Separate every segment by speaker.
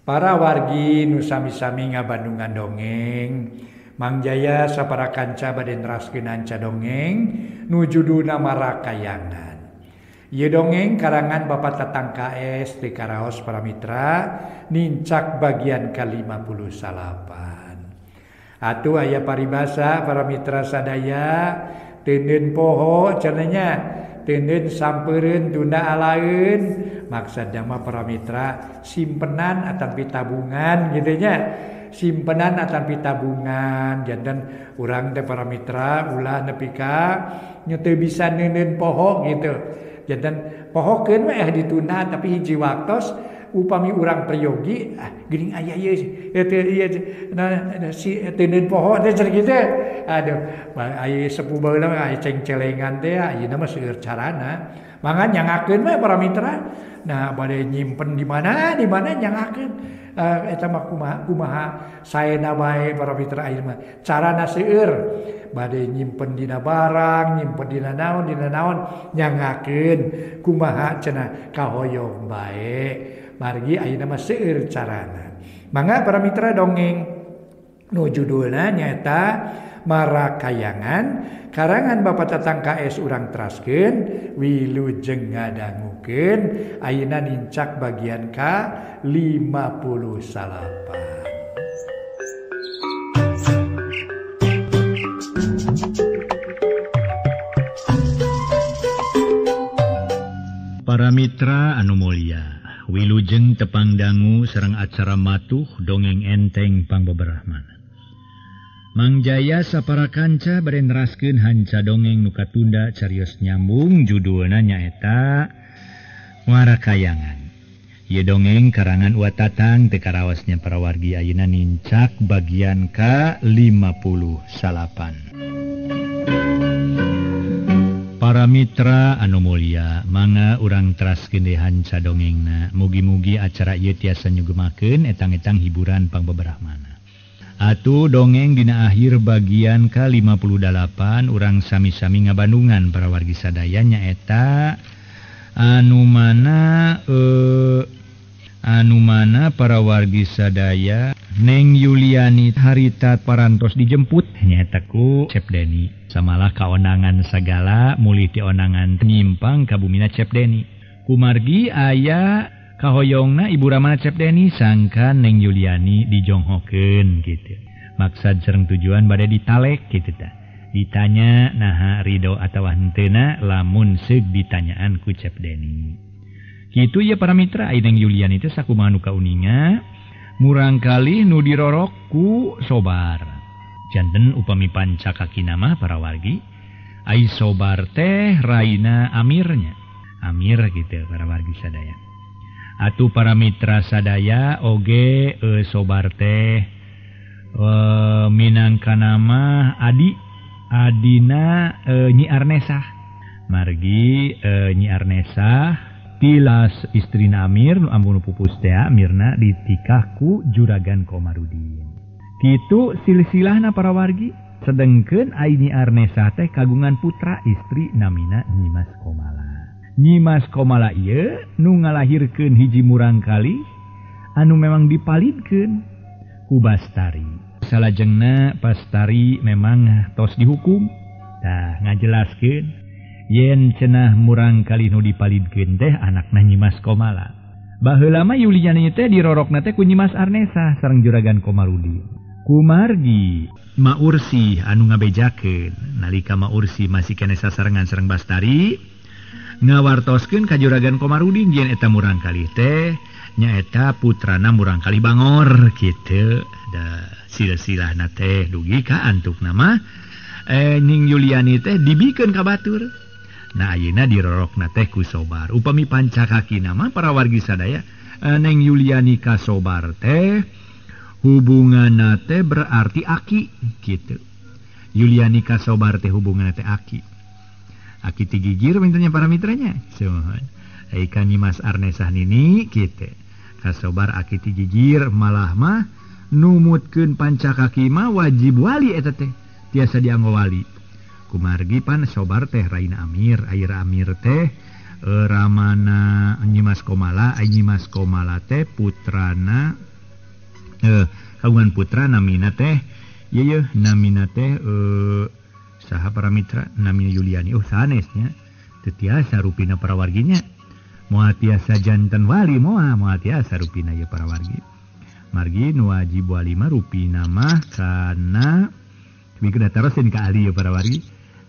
Speaker 1: Para wargi nu sami-sami ngabandungan dongeng, Mang Jaya sapara kanca bade neraskeun hanca dongeng nu judulna Marakayangan. Ieu dongeng karangan Bapak Tatang KS di Karaos para mitra nincak bagian ke-58. Atuh aya paribasa para mitra sadaya teuneun poho cenah nya, teuneun sampereun tunda alaeun, maksudna mah para mitra simpenan atapi tabungan gitu nya. Simpenan atapi tabungan janten urang teh para mitra ulah nepi ka nya teu bisa neuneun poho gitu. Janten pohokeun we ditunda tapi hiji waktos upami urang priyogi ah geuning aya ieu teu ieu nah si teuneun poho teh cenah kitu. Aduh aya sepuh baheula aya cengcelengan teh ayeuna mah seueur carana. Mangan nyangakeun we para mitra. Nah bade nyimpen di mana nyangakeun eta mah kumaha saena bae para mitra ayeuna mah carana seueur bade nyimpen dina barang nyimpen dina naon nyangakeun kumaha cenah kahoyong bae margi ayeuna mah seueur carana. Mangga para mitra dongeng nu judulna nyaeta Marakayangan karangan Bapak Tatang KS urang teraskeun wilujeng ngadangukeun ayeuna nincak bagian ka-58.
Speaker 2: Para mitra anu mulya, wilujeng tepang dangu sareng acara matuh dongeng enteng pangbeberahmana. Mang Jaya sapara kanca bade neraskeun hanca dongeng nu katunda carios nyambung judulna nyaeta Marakayangan. Ieu dongeng karangan Wa Tatang teu karaosnya para wargi ayeuna nincak bagian ka-58. Para mitra anu mulya, mangga urang teraskeun deui hanca dongengna. Mugi-mugi acara ieu tiasa nyugemakeun etang-etang hiburan pangbeberahmana. Atuh dongeng dina akhir bagian ka-58 urang sami-sami ngabandungan para wargi sadaya nyaeta anu mana para wargi sadaya Neng Yuliani harita parantos dijemput nyaeta ku Cep Deni. Samalah kaonangan sagala mulih ti onangan nyimpang ka bumina Cep Deni. Kumargi aya kahoyongna ibu ramana Cep Deni sangka Neng Yuliani dijonghokeun gitu. Maksad sareng tujuan bade ditalek gitu tah. Ditanya naha ridho atawa henteuna lamun seug ditanyaan ku Cep Deni. Kitu ya para mitra ai Neng Yuliani teh sakumaha nu kauninga murangkalih nu dirorok ku Sobar. Janten upami panca kakina mah para wargi ai Sobar teh raina Amirnya. Amir gitu para wargi sadaya. Atuh para mitra sadaya oge Sobar teh minangka nama Adi adina Nyi Arnesah. Margi Nyi Arnesah tilas istrina Amir nu ampun pupus teh Amirna ditikah ku Juragan Komarudin. Kitu silsilahna para wargi. Sedengkeun ai Nyi Arnesah teh kagungan putra istri namina Nyimas Komala. Nyimas Komala ieu nu ngalahirkeun hiji murangkalih anu memang dipalidkeun ku Bastari. Salajengna Bastari memang tos dihukum. Tah ngajelaskeun yen cenah murangkalih nu dipalidkeun teh anakna Nyimas Komala. Baheula mah Yuliani teh dirorokna teh ku Nyimas Arnesah sareng Juragan Komarudin. Kumargi Maursi anu ngabejakeun nalika Maursi masih keneh sasarengan sareng Bastari ngawartoskeun ka Juragan Komarudin yen eta murangkalih teh nyaeta putrana murangkalih Bangor kitu. Da silsilahna teh dugi ka antukna mah Ning Yuliani teh dibikeun ka batur. Nah ayeuna dirorokna teh ku Sobar. Upami panca kakina mah para wargi sadaya Neng Yuliani ka Sobar teh hubunganna teh berarti aki kitu. Yuliani ka Sobar teh hubunganna teh aki. Aki ti gigir mintanya para mitranya. Sumuhun. Ai ka Nyimas Arnesah nini kitu. Ka Sobar aki ti gigir malah mah numutkeun panca kaki mah wajib wali eta teh. Tiasa dianggo wali. Kumargi pan Sobar teh raina Amir, air Amir teh ramana Nyimas Komala, ai Nyimas Komala teh putrana Kagungan putra namina teh ieu namina teh saha para mitra namina Yuliani. Oh sanesnya teu tiasa rupina para warginya. Moal tiasa janten wali moal tiasa rupina ieu para wargi. Margi nu wajib wali mah rupina mah kana mikeun tarosin ka ahli ieu para wargi.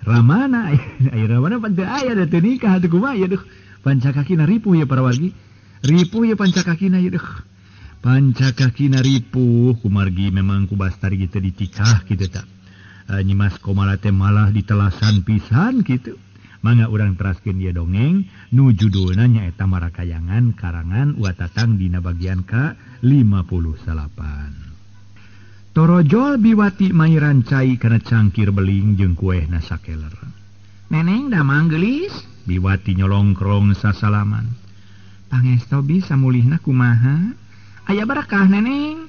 Speaker 2: Ramana aya Ramana pan teu aya da teu nikah atuh kumaha ieu duh. Pancakakina ripuh ieu para wargi. Ripuh ieu pancakakina ieu duh. Pancakakina ripuh kumargi memang ku Bastari kitu ditikah kitu ta. Nyimas Komala teh malah ditelasan pisan kitu. Mangga urang teraskeun ieu dongeng nu judulna nyaeta Marakayangan karangan Watatang dina bagian ka 59. Torojol Biwati mairan cai kana cangkir beling jeung kuehna sakeler. Neneng damang geulis? Biwati nyolongkrong sasalaman. Pangesto bisa mulihna kumaha? Aya barakah neneng.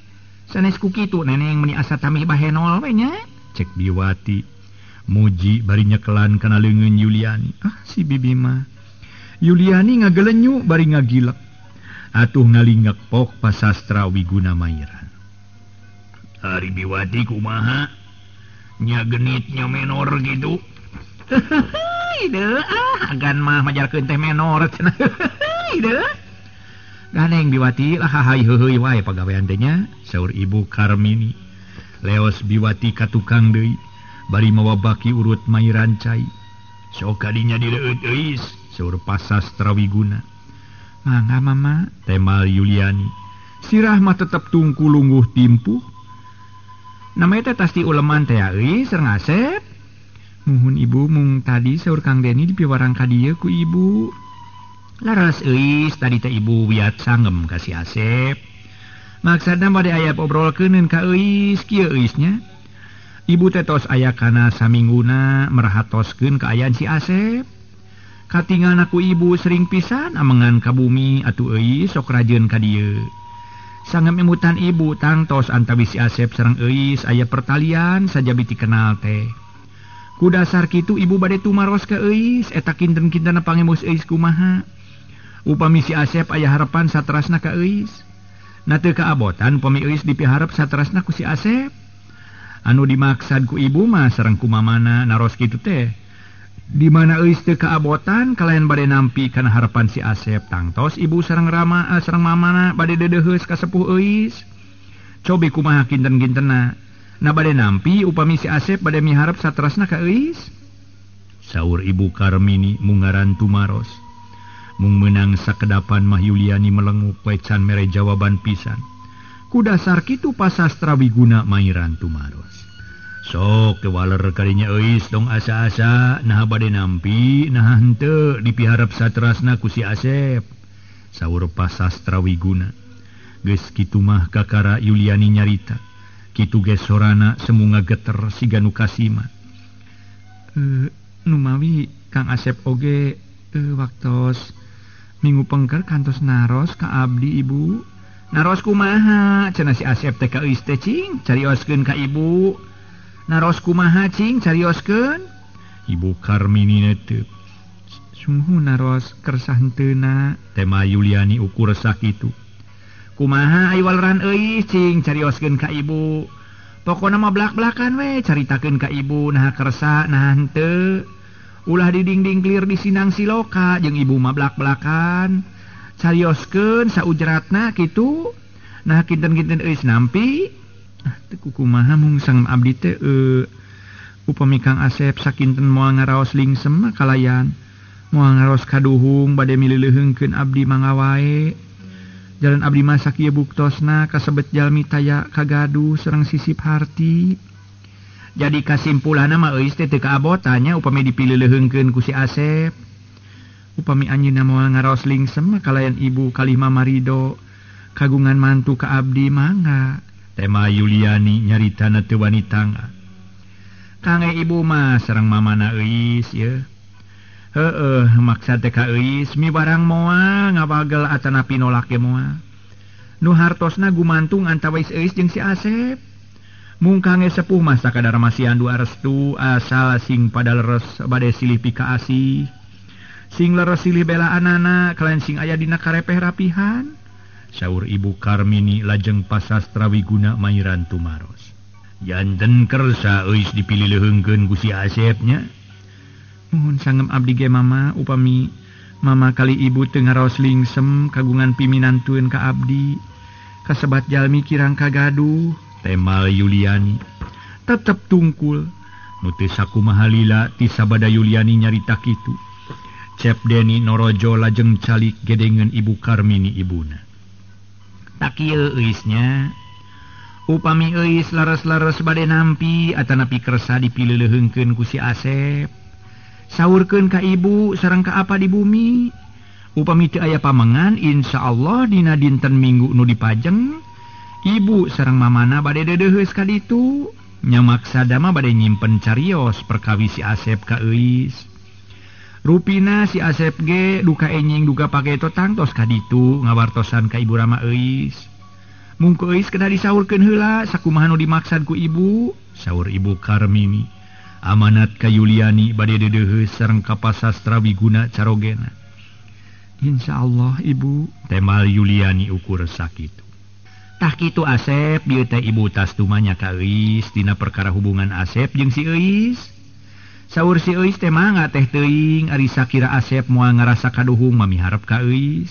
Speaker 2: Sanes ku kitu neneng meuni asa tamih bahenol we nya. Cek Biwati. Muji bari nyekelan kana leungeun Yuliani. Ah si bibi mah. Yuliani ngagelenyu bari ngagilek. Atuh ngalingek pok pasastra Wiguna Mairan. Ari Biwati kumaha? Nya genitnya menor gitu. Ide ah agan mah majarkeun teh menor cenah. Ide. Ganeng Biwati lah hahai heuheuy wae pagawean teh nya, saur Ibu Karmini. Leos Biwati ka tukang deui. Bari mawa baki urut mairan cai. Sok kadinya dileueut euis, saur pasastra Wiguna. Mangga mama, temal Yuliani. Sirah mah tetep tungku lungguh timpuh. Namanya teh tas ti uleman teh euy sareng Asep. Muhun ibu mung tadi saur Kang Deni dipiwarang ka dieu ku ibu. Laras euis tadi teh ibu wiat sangem ka si Asep. Maksudna bade aya obrolkeuneun ka euis kieu euisnya. Ibu teh tos aya kana samingguna merhatoskeun kaayaan si Asep. Katingalna ku ibu sering pisan amengan ka bumi atuh euis sok rajeun ka dieu. Sangem emutan ibu tangtos antawis si Asep sareng euis aya pertalian sajabi ti kenal teh. Ku dasar kitu ibu bade tumaros ka euis eta kinten-kintenna pangemus euis kumaha. Upami si Asep aya harapan saterasna ka euis. Na teu kaabotan upami euis dipiharep saterasna ku si Asep. Anu dimaksad ku ibu mah sareng ku mamana naros kitu teh. Di mana euis teu kaabotan kalayan bade nampi kana harapan si Asep tangtos ibu sareng Rama sareng mamana bade deudeuheus ka sepuh euis. Cobi kumaha kinten-kintenna. Na bade nampi upami si Asep bade miharep saterasna ka euis. Saur Ibu Karmini mungaran tumaros. Mung meunang sakedapan mah Yuliani melenguk we can mere jawaban pisan. Ku dasar kitu pasastra Wiguna mairan tumaros. Sok waler kadinya euis dong asa-asa naha bade nampi naha henteu dipiharep saterasna ku si Asep. Saur pasastra Wiguna. Geus kitu mah kakara Yuliani nyarita. Kitu ge sorana semu ngageter siga nu kasima. Numawi Kang Asep oge waktos minggu pengker kantos naros ka abdi ibu. Naros kumaha cenah si Asep teh ka euis teh cing carioskeun ka ibu. Naros kumaha cing carioskeun? Ibu Karmini netep. Sungguh naros kersa henteuna tema Yuliani ukur sakitu. Kumaha ai waleran euis cing carioskeun ka ibu. Pokona mah blak-blakan we caritakeun ka ibu naha kersa naha henteu. Ulah didingding clear di sinang siloka jeung ibu mah blak-blakan. Carioskeun saujratna kitu. Nah kinten-kinten euis nampi. Ah teu kumaha mung sang abdi teh upami Kang Asep sakinten moal ngaraos lingsem mah kalayan. Moal ngaraos kaduhung bade milileuheungkeun abdi mangga wae. Jalan abdi mah sakieu buktosna kasebet jalmi taya kagaduh sareng sisip harti. Jadi kasimpulanna mah euis teh teu kaabotan nya upami dipilileuheungkeun ku si Asep. Upami anjeunna moal ngaraos lingsem mah kalayan ibu kalih mamarido kagungan mantu ka abdi mangga. Tema Yuliani nyaritana teu wani tangga. Kange ibu mah sareng mamana euis yeuh. Heueuh maksad teh ka euis mi barang moal ngawagel atanapi nolak ge moal. Nu hartosna gumantung antawis euis jeung si Asep. Mung kange sepuh mah sakadar masihan dua restu asal sing pada leres bade silih pikaasih. Sing leres silih belaanana kalayan sing aya dina karepeh rapihan. Saur Ibu Karmini lajeng pasastra wiguna mairan tumaros. Janten kersa euis dipilih leuheungkeun ku si Asepnya.
Speaker 3: Muhun sangem abdi ge mama upami mama kali ibu teu ngaraos lingsem kagungan piminantueun ka abdi. Kasebat jalmi kirang kagaduh,
Speaker 2: temal Yuliani. Tetep tungkul. Nu teu sakumaha lila ti sabada Yuliani nyarita kitu. Cep Deni norojo lajeng calik gedengeun Ibu Karmini ibuna.
Speaker 3: Tak kieu euisnya. Upami euis laras-laras bade nampi atanapi kersa dipileuleheungkeun ku si Asep. Saurkeun ka ibu sareng ka apa di bumi. Upami teu aya pamengan insyaallah dina dinten Minggu nu dipajeng ibu sareng mamana bade deudeuheus ka ditu. Nya maksada mah bade nyimpen carios perkawis si Asep ka euis. Rupina si Asep ge duka enjing duka paketo tangtos ka ditu ngawartosan ka ibu Rama euis. Mungku euis kedah disaurkeun heula sakumaha nu dimaksad ku ibu,
Speaker 2: saur Ibu Karmini. Amanat ka Yuliani bade deudeuheus sareng ka pasastra wiguna carogena.
Speaker 3: Insyaallah ibu,
Speaker 2: temal Yuliani ukur sakitu.
Speaker 3: Tah kitu Asep, bieu teh ibu tas tumanya ka euis dina perkara hubungan Asep jeung si euis. Saur si euis teh mangga teh teuing ari sakira Asep moal ngarasa kaduhung mamiharep ka euis.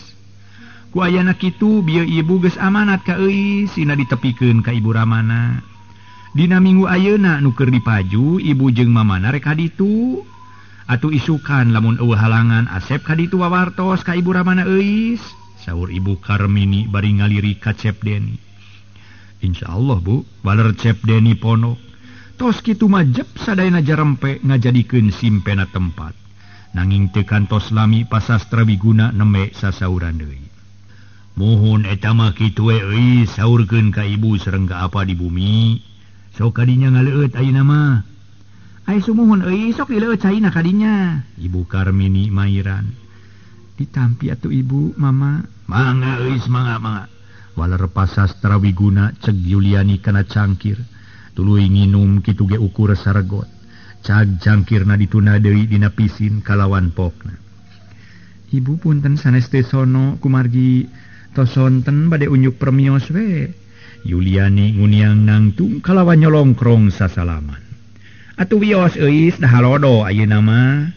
Speaker 3: Ku ayana kitu bieu ibu geus amanat ka euis sina ditepikeun ka ibu Ramana. Dina minggu ayeuna nu keur dipaju ibu jeung mamana rek ka ditu. Atuh isukan lamun eueuh halangan Asep ka ditu wawartos ka ibu Ramana euis.
Speaker 2: Saur Ibu Karmini bari ngaliri ka Cep Deni. Insyaallah Bu, baler Cep Deni ponok. Tos kitu mah jep sadayana jarempe ngajadikeun simpena tempat. Nanging teu kantos lami pasastra wiguna nembe sasauran deui. Muhun eta mah kitu we euy, saurkeun ka ibu sareng ka apa di bumi. Sok kadinya ngaleueut ayeuna mah.
Speaker 3: Ai sumuhun euy, sok dileueut caina kadinya.
Speaker 2: Ibu Karmini mairan.
Speaker 3: Ditampi atuh ibu, mama.
Speaker 2: Mangga euy, mangga mangga. Waler pasastra wiguna ceg Yuliani kana cangkir. Tuluy nginum kitu ge ukur saregot. Cag cangkirna dituna deui dina pisin kalawan pokna.
Speaker 3: Ibu punten sanes teh sono kumargi tos sonten bade unjuk permios we.
Speaker 2: Yuliani nguniang nangtung kalawan nyolongkrong sasalaman.
Speaker 3: Atuh wios euis dah halodo ayeuna mah.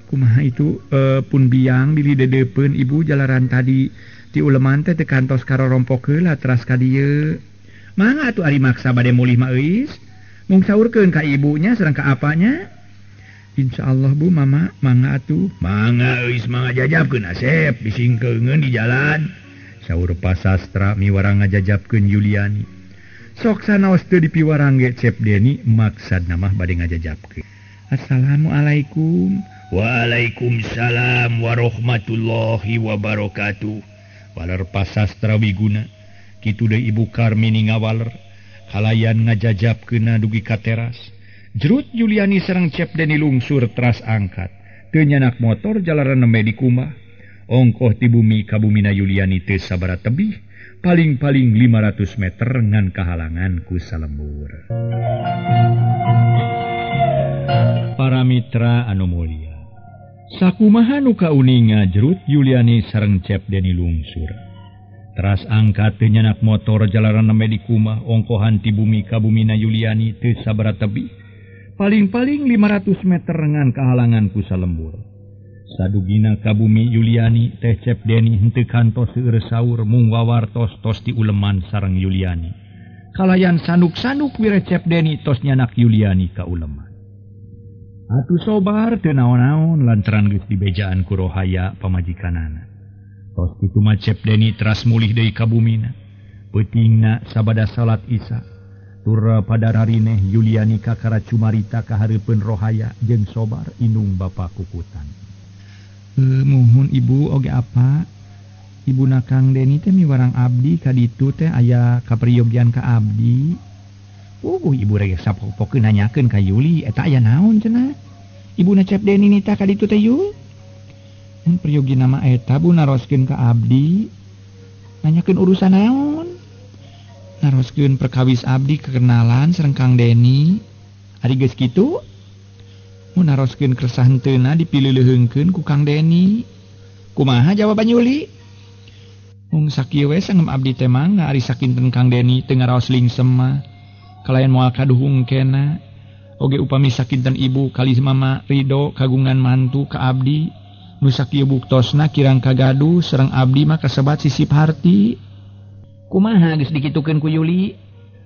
Speaker 3: Kumaha itu pun biang dili dedeupeun ibu jalaran tadi ti uleman teh teu kantos karorompok heula teras ka dieu. Mangga atuh ari maksa bade mulih mah euis. Mung saurkeun ka ibunya sareng ka apanya. Insyaallah Bu mama mangga atuh.
Speaker 2: Mangga euis mangga jajabkeun Asep disingkeungeun di jalan. Saur pasastra miwarang ngajajabkeun Yuliani. Sok sanaos teu dipiwarang ge Cep Deni maksad mah bade ngajajabkeun.
Speaker 3: Assalamualaikum.
Speaker 2: Waalaikumsalam warahmatullahi wabarakatuh. Waler pasastra wiguna. Kitu deui Ibu Karmini ngawaler. Kalayan ngajajabkeunna dugi ka teras. Jerut Yuliani sareng Cep Deni lungsur teras angkat. Teu nyanak motor jalaran nembe di kumah. Ongkoh ti bumi ka bumina Yuliani teu sabaraha tebih, paling-paling 500 meter ngan kahalangan ku salembur. Para mitra anu mulia, sakumaha nu kauninga jerut Yuliani sareng Cep Deni lungsur. Teras angkat teu nyanak motor jalaran nembe di kumah, ongkohan ti bumi ka bumina Yuliani teu sabaraha tebih, paling-paling 500 meter ngan kahalangan ku salembur. Sadugina ka bumi Yuliani teh Cep Deni henteu kantos seueur saur mung wawartos tos ti uleman sareng Yuliani. Kalayan sanuk-sanuk wire Cep Deni tos nyanak Yuliani ka uleman. Atuh sobar teu naon-naon lantaran geus dibejaan ku Rohaya pamajikanana. Tos kitu mah Cep Deni teras mulih deui ka bumina. Peutingna sabada salat Isya. Tur pada rarineh Yuliani kakara cumarita ka hareupeun Rohaya jeung sobar indung bapa kukutan.
Speaker 3: Muhun ibu oge apa ibu Kang Deni teh miwarang abdi ka ditu teh aya kapriyogian ka abdi. Ibu rege sapok-pokeun nanyakeun ka Yuli eta aya naon cenah. Ibuna Cep Deni nita ka ditu teh Yul. Mun priyogi nama eta bu naroskeun ka abdi. Nanyakeun urusan naon? Naroskeun perkawis abdi kekenalan sareng Kang Deni. Ari geus kitu mun naroskeun kersah henteuna dipileuleheungkeun ku Kang Deni. Kumaha jawaban Yuli? Mung sakieu we sangem abdi teh mangga ari sakinten Kang Deni teu ngaraos lingsem mah. Kalayan moal kaduhung kena. Oge upami sakinten ibu kali mama Ridho kagungan mantu ka abdi. Nu sakieu buktosna kirang kagaduh sareng abdi mah kasebat sisip harti. Kumaha geus dikitukeun ku Yuli?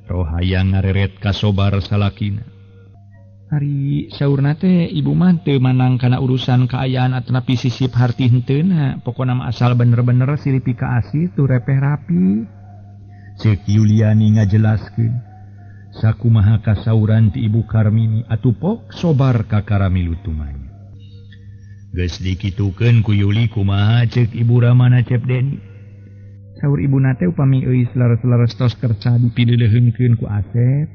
Speaker 2: Rohayang ngareret ka Sobar salakina.
Speaker 3: Ari saurna teh ibu mah teu manang kana urusan kaayaan atanapi sisip harti henteuna, pokona mah asal bener-bener silih pikaasih tuh repeh rapi.
Speaker 2: Ceuk Yuliani ngajelaskeun. Sakumaha kasauran ti Ibu Karmini atuh pok Sobar kakara milu tumanya. Geus dikitukeun ku Yuli kumaha ceuk Ibu Ramana Cep Deni.
Speaker 3: Saur ibuna teh upami euis leres-leres tos kersa dipileuleheunkeun ku Asep.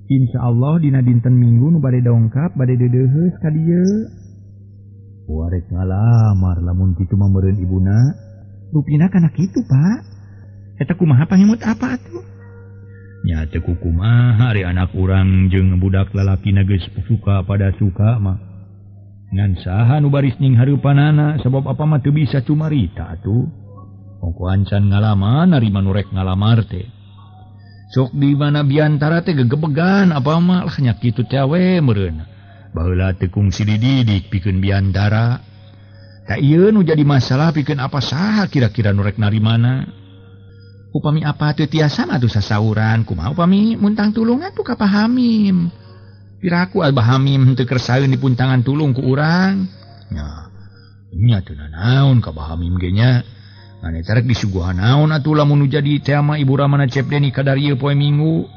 Speaker 3: Insyaallah dina dinten Minggu nu bade dongkap bade deudeuheus ka dieu.
Speaker 2: Warek ngalamar lamun kitu mah meureun ibuna.
Speaker 3: Rupina kana kitu, Pak. Eta kumaha pangemut apa atuh?
Speaker 2: Nya teu kumaha ari anak urang jeung budak lalakina geus suka pada suka mah. Ngan saha nu baris nying hareupanana sabab apa mah teu bisa cumarita atuh. Ongko ancan ngalamar ari mah nu rek ngalamar teh.
Speaker 3: Sok di mana biantara teh gegebegan apa mah lah nya kitu teh we meureun.
Speaker 2: Baheula teu kungsi dididik pikeun biantara.
Speaker 3: Tak ieu nu jadi masalah pikeun apa saha kira-kira nu rek narimana. Upami apa teu tiasa mah atuh sasauran kumaha upami muntang tulung atuh ka Pahamim. Piraku Abah Hamim teu kersaeun dipuntangan tulung ku urang.
Speaker 2: Nya, nya teu nanaon ka Bah Hamim ge nya. Mane tarek disuguhan naon atuh lamun nu jadi teh mah Ibu Ramana Cep Deni kadarieu poe Minggu.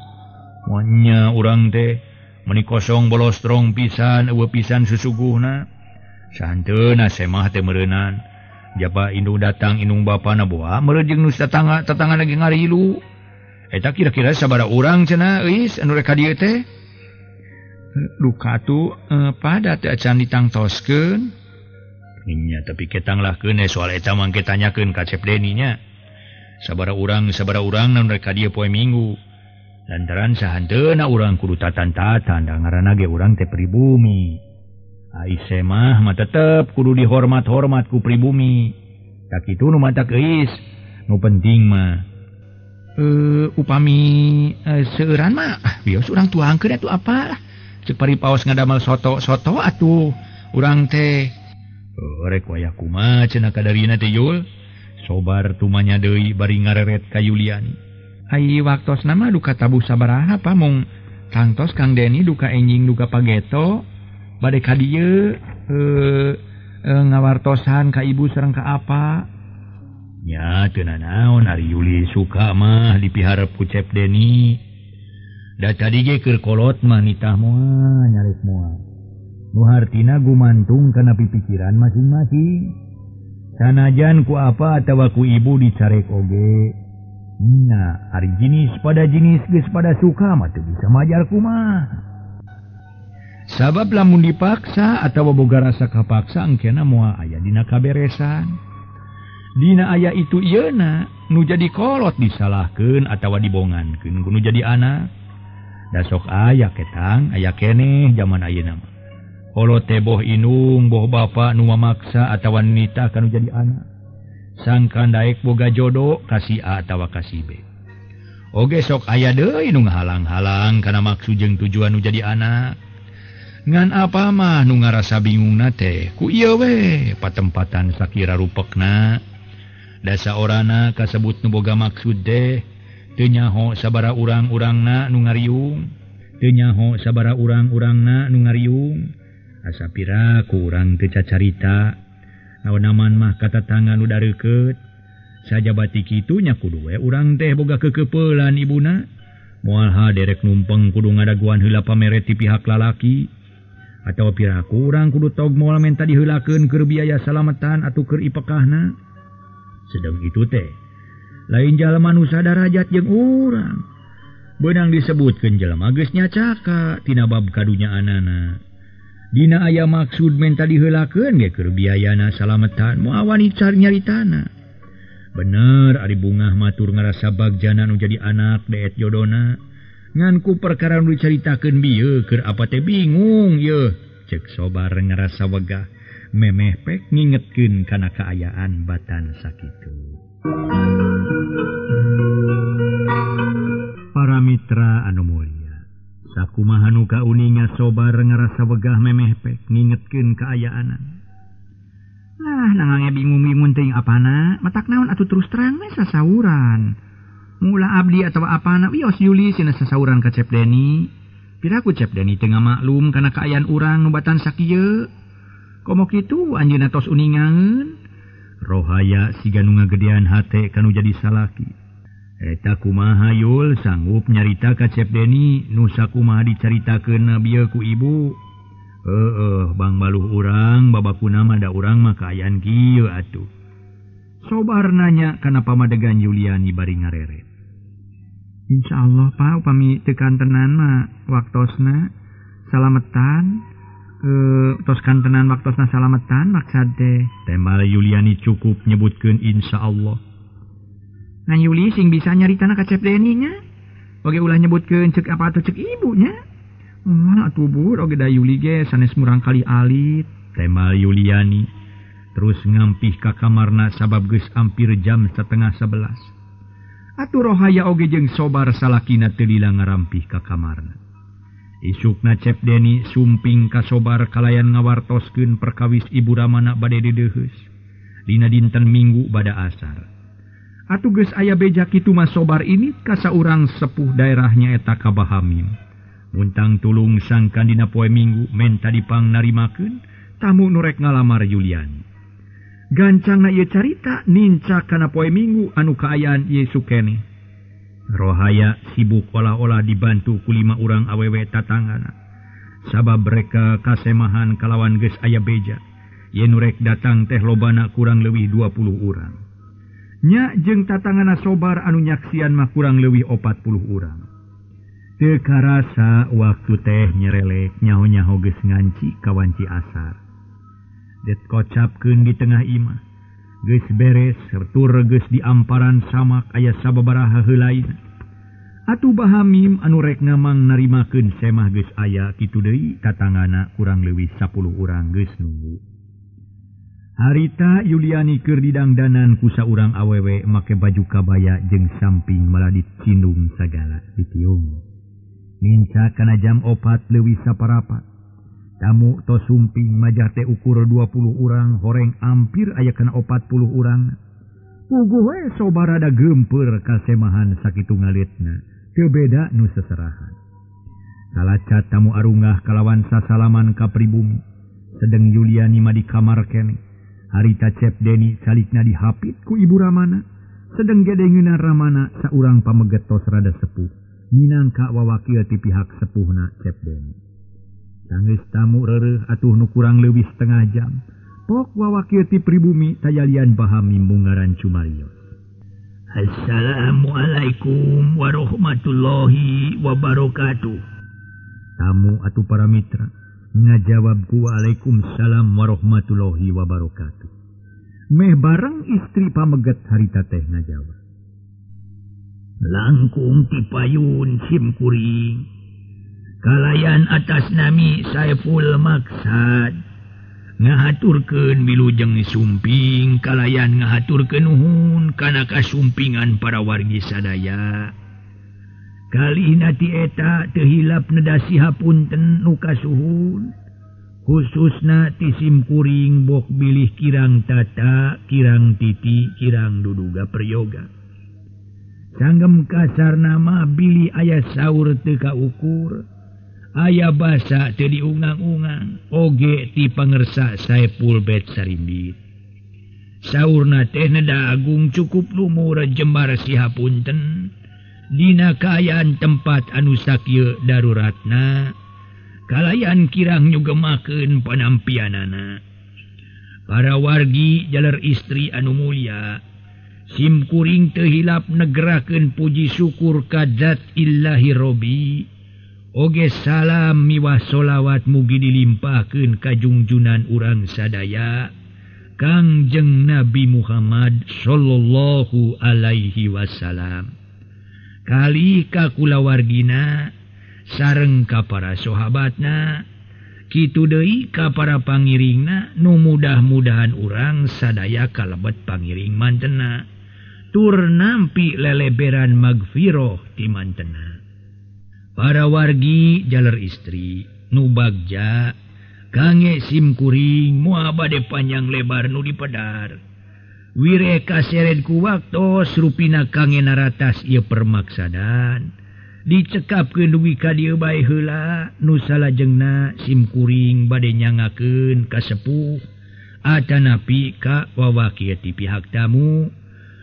Speaker 2: Monya urang teh meuni kosong bolostrong pisan eueuh pisan susuguhna. Sahanteuna semah teh meureunan. Japa indung datang indung bapana boa meureun jeung nu tatangga tatangga lagi ngarilu. Eta kira-kira sabaraha urang cenah euis anu rek ka dieu teh?
Speaker 3: Duka atuh pada teh acan ditangtoskeun.
Speaker 2: Nya tapi ketanglahkeun soal eta mah engke tanyakeun ka Cep Deni nya. Sabaraha urang nu rek ka dieu poe Minggu. Lantaran sahanteuna urang kudu tatan-tatan da ngaranna ge urang teh pribumi. Ai semah mah tetep kudu dihormat-hormat ku pribumi. Tak kitu nu matak euis. Nu penting mah upami seueuran mah bios urang tuangkeun atuh apa. Ceuk paripaos ngadamel soto-soto atuh urang teh. Rek wayah kumaha cenah kadarina teh Yul. Sobar tumanya deui bari ngareret ka Yuliani.
Speaker 3: Ai waktosna mah duka tabuh sabaraha pa mung tangtos Kang Deni duka enjing duka pageto bade ka dieu ngawartosan ka ibu sareng ka apa.
Speaker 2: Nya teu nanaon ari Yuli suka mah dipiharep ku Cep Deni. Da tadi ge keur kolot mah nitah moal nyarek moal. Nu hartina gumantung kana pipikiran masing-masing. Sanajan ku apa atawa ku ibu dicarek oge. Nah, ari jenis pada jenis geus pada suka mah teu bisa majar kumaha.
Speaker 3: Sabab lamun dipaksa atawa boga rasa kapaksa engkena moal aya dina kaberesan. Dina aya itu ieuna nu jadi kolot disalahkeun atawa dibongankeun ku nu jadi anak. Da sok aya ketang aya keneh jaman ayeuna mah. Kolot teh boh indung boh bapa nu mamaksa atawa nita kanu jadi anak. Sangkan daek boga jodoh ka si A atawa ka si B.
Speaker 2: Oge sok aya deui nu ngahalang-halang kana maksud jeung tujuan nu jadi anak. Ngan apa mah nu ngarasa bingungna teh ku ieu we patempatan sakira rupekna. Da saorana kasebut nu boga maksud teh teu nyaho sabaraha urang-urangna nu ngariung. Teu nyaho sabaraha urang-urangna nu ngariung. Asa pira ku urang teu cacarita. Naon-naon mah katatangga nu dareukeut. Sajabati kitu nya kudu we urang teh boga kekeupelan ibuna. Moal ha derek numpeng kudu ngadaguan heula pamere ti pihak lalaki. Atawa pira ku urang kudu tog moal menta diheulakeun keur biaya salametan atuh keur ipekahna. Sedeng itu teh lain jalma nu sadarajat jeung urang. Beunang disebutkeun jelema geus nyacaka tina bab kadunyaanana. Dina aya maksud menta diheulakeun ge keur biayana salametan moal wani nyaritana. Bener ari bungah matur ngarasa bagjana nu jadi anak deet jodona. Ngan ku perkara nu dicaritakeun bieu keur apa teh bingung yeuh. Cek Sobar ngarasa wegah memeh pek ngingetkeun kana kaayaan batan sakitu.
Speaker 3: Sakumaha nu kauninga Sobar ngarasa wegah memeh pek ngingetkeun kaayaanan. Lah nangange bingung-bingung teuing apana, matak naon atuh terus terang we sasauran. Mula abdi atawa apana wios Yuli cenah sasauran ka Cep Deni. Piraku Cep Deni teu ngamaklum kana kaayaan urang nu batan sakieu. Komo kitu anjeunna tos uningaeun. Rohaya siga nu ngagedean hate kanu jadi salaki. Eta kumaha Yul sanggup nyarita ka Cep Deni nu sakumaha dicaritakeun bieu ku ibu. Heeh, Bang baluh urang babakuna mah da urang mah kaayaan kieu atuh. Sobar nanya kana pamadegan Yuliani bari ngareret. Insyaallah Pak upami teu kantenan mah waktosna salametan, tos kantenan waktosna salametan maksad teh. Temal Yuliani cukup nyebutkeun insyaallah. Ngan Yuli sing bisa nyaritana ka Cep Deni nya. Oge ulah nyebutkeun cek apa atuh cek ibunya. Moal atuh bur oge da Yuli ge sanes murang kali alit. Temal Yuliani terus ngampih ka kamarna sabab geus ampir jam 10:30. Atuh Rohaya oge jeung Sobar salakina teu lila ngarampih ka kamarna. Isukna Cep Deni sumping ka Sobar kalayan ngawartoskeun perkawis ibu Ramana bade deudeuheus. Dina dinten Minggu bada asar. Atuh geus aya beja kitu mah Sobar ini ka saurang sepuh daerahnya eta ka Bahamim. Muntang tulung sangkan dina poe Minggu menta dipang narimakeun tamu nu rek ngalamar Yuliani. Gancangna ieu carita ninca kana poe Minggu anu kaayaan ieu sukene. Rohaya sibuk olah-olah dibantu ku 5 urang awewe tatanggana. Sabab mereka kasemahan kalawan geus aya beja. Yen nu rek datang teh lobana kurang leuwih 20 urang. Nya jeung tatangana Sobar anu nyaksian mah kurang leuwih 40 urang. Teu karasa waktu teh nyerelek nyaho-nyaho geus nganci ka wanci asar. Det kocapkeun di tengah imah. Geus beres tur geus diamparan samak aya sababaraha heulaina. Atuh Bahamim anu rek ngamang narimakeun semah geus aya kitu deui tatangana kurang leuwih 10 urang geus nunggu. Harita Yuliani keur didangdanan ku saurang awewe make baju kabaya jeung samping malah dicindung sagala ditiung. Ninca kana jam 4:15. Tamu tos sumping majah teh ukur 20 urang horeng ampir aya kana 40 urang. Puguh we Sobar rada geumpeur kasemahan sakitu ngalitna. Teu beda nu seserahan. Kalacat tamu arungah kalawan sasalaman ka pribumi. Sedeng Yuliani mah di kamar keneh. Harita Cep Deni salikna dihapit ku ibu Ramana. Sedeng gedengeuna Ramana saurang pameget tos rada sepuh. Minangka wawakil ti pihak sepuhna Cep Deni. Sanggeus tamu reureuh atuh nu kurang leuwih setengah jam. Pok wawakil ti pribumi tayalian Bahamim bungaran Cumarios. Assalamualaikum warahmatullahi wabarakatuh. Tamu atuh para mitra ngajawab ku waalaikumsalam warahmatullahi wabarakatuh. Meh bareng istri pameget harita teh ngajawab. Langkung ti payun sim kuring. Kalayan atas nami Saiful Maksad. Ngahaturkeun wilujeng sumping kalayan ngahaturkeun nuhun kana kasumpingan para wargi sadaya. Kalihna ti eta teu hilap neda sihapunten nu kasuhun. Khususna ti simkuring bok bilih kirang tata, kirang titi, kirang duduga peryoga. Sanggem kasarna mah bilih aya saur teu kaukur. Aya basa teu diungang-ungang oge ti pangersa Saiful Bet Sarimbit. Saurna teh neda agung cukup lumur jembar sihapunten dina kaayaan tempat anu sakieu daruratna kalayan kirang nyugemakeun panampianana. Para wargi jaler istri anu mulia, simkuring teu hilap negerakeun puji syukur ka zat illahi robbi. Oge salam miwah solawat mugi dilimpahkeun ka jungjunan urang sadaya Kangjeng Nabi Muhammad sallallahu alaihi wasallam. Kali ka kulawargina sareng ka para sahabatna, kitu deui ka para pangiringna nu mudah-mudahan urang sadaya kalebet pangiring mantena tur nampi leleberan magfiroh ti mantena. Para wargi jaler istri nu bagja kange simkuring moal bade panjang lebar nu dipedar. Wire kaseret ku waktos rupina kange naratas ieu permaksadan. Dicekapkeun dugi ka dieu bae heula nu salajengna simkuring bade nyangakeun ka sepuh atanapi ka wawakil ti pihak tamu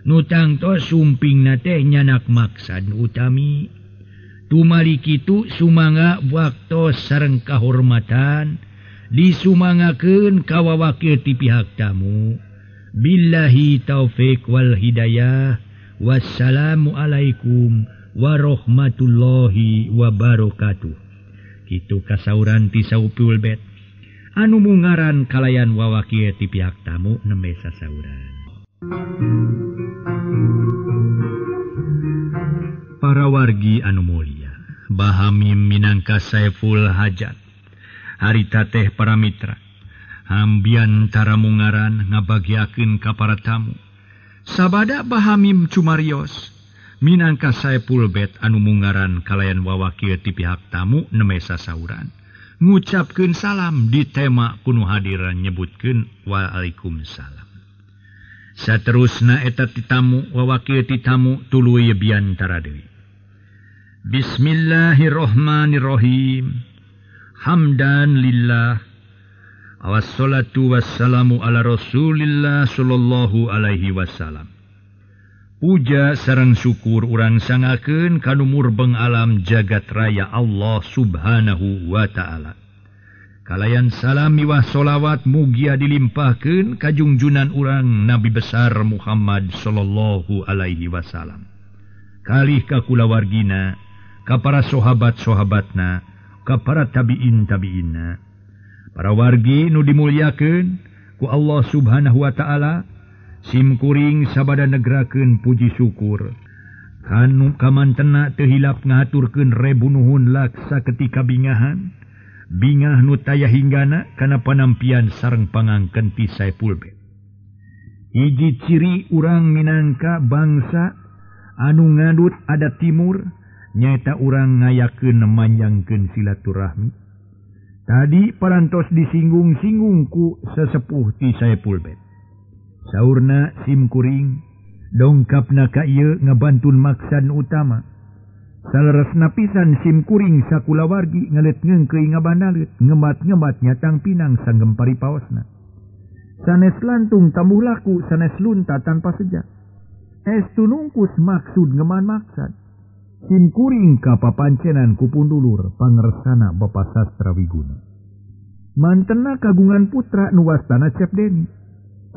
Speaker 3: nu tangtos sumpingna teh nyanak maksad utami. Tumali kitu sumangga waktos sareng kahormatan disumangakeun ka wawakil ti pihak tamu. Billahi taufik wal hidayah. Wassalamualaikum warahmatullahi wabarakatuh. Kitu kasauran ti Saupul Bet anu mungaran kalayan wawakil ti pihak tamu nembe sasauran. Para wargi anu mulia, Bahamim minangka Saiful Hajat harita teh para mitra hambiantara mungaran ngabagiakeun ka para tamu. Sabada Bahamim cumarios minangka Saiful Bet anu mungaran kalayan wawakil ti pihak tamu nembe sasauran ngucapkeun salam di tema kuno hadiran nyebutkeun waalaikumsalam. Saterusna eta ti tamu wawakil ti tamu tuluy biantara deui. Bismillahirrahmanirrahim. Hamdan lillah. Wassalatu wassalamu ala Rasulillah sallallahu alaihi wasallam. Puja sareng syukur urang sangakeun ka nu murbeng alam jagat raya Allah Subhanahu wa taala. Kalayan salam miwah solawat mugia dilimpahkeun ka jungjunan urang Nabi besar Muhammad sallallahu alaihi wasallam. Kalih ka kulawargina, ka para sahabat-sahabatna, ka para tabiin tabiinna. Para wargi nu dimulyakeun ku Allah Subhanahu wa taala, simkuring sabada negrakeun puji syukur. Kanu kamantena teu hilap ngahaturkeun rebu nuhun laksa ketika bingahan. Bingah nu taya hinggana kana panampian sareng pangangken ti Saiful Bet. Hiji ciri urang minangka bangsa anu ngadut adat timur nyaeta urang ngayakeun manjangkeun silaturahmi. Tadi parantos disinggung-singgung ku sesepuh ti Saiful Bet. Saurna simkuring dongkapna ka ieu ngabantun maksad utama. Saleresna pisan simkuring sakulawargi ngelet ngeungkeuy ngabanalet ngemat-ngemat nyatang pinang sanggempari paosna. Sanes lantung tambuh laku sanes lunta tanpa sejak. Estu nungkus maksud ngeman maksad. Simkuring ka papancenan ku pundulur pangersana Bapa Sastra Wiguna. Mantena kagungan putra nu wastana Cep Deni.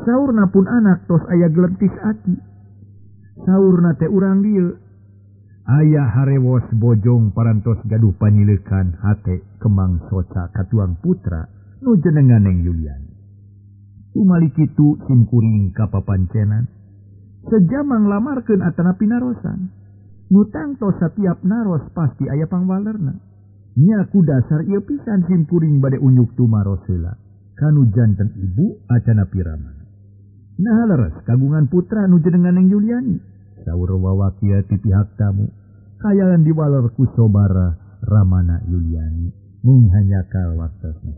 Speaker 3: Saurna pun anak tos aya gelentis aki. Saurna teh urang dieu. Ayah harewos bojong parantos gaduh panyileukan hate kemang soca katuang putra nu jenengan Neng Yuliani. Tumali kitu simkuring ka papancenan. Sejamang lamarkeun atanapi narosan. Nu tangtos satiap naros pasti aya pangwalerna. Nya ku dasar ieu pisan simkuring bade unjuk tumaros heula kanu janten ibu atanapi ramana. Nah leres kagungan putra nu jenengan Neng Yuliani. Saur wawakil ti pihak tamu kayalan diwaler ku sobara Ramana Yuliani mung hanyakal waktosna.